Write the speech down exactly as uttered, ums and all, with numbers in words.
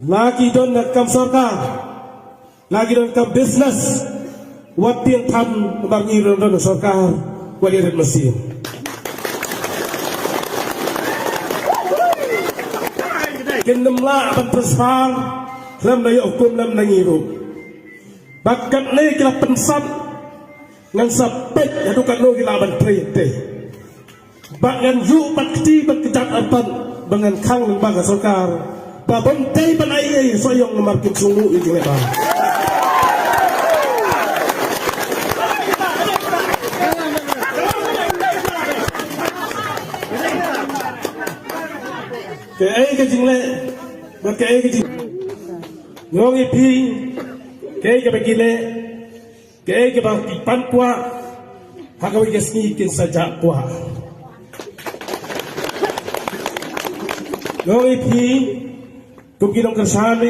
La ki don na kam sorkar, la ki don kam business, wat pyntham namar ngi don don sorkar, wat ïa rit mynsiem. Kin nym lah ban transfer lem na ïa hukum lem na ngi ruh. Bad katne ki la pynsat ngan sa peit haduh katno ki lah ban trei te. Ba ngan ïuh bad kti bad kjat artat ba ngan khang lyngba ka sorkar. Ba bym dei ban ai ei sohïong namar kim sngewthuh ïa ki leh ba. Kaei ka jingleh bad kaei ka jing. Nga ong ïa phi kaei kaba ki leh. Kaei kaba ki pan kwah ha kawei ka sngi kin sa jah kwah. Nga ong ïa phi kum ki nongkyrshan,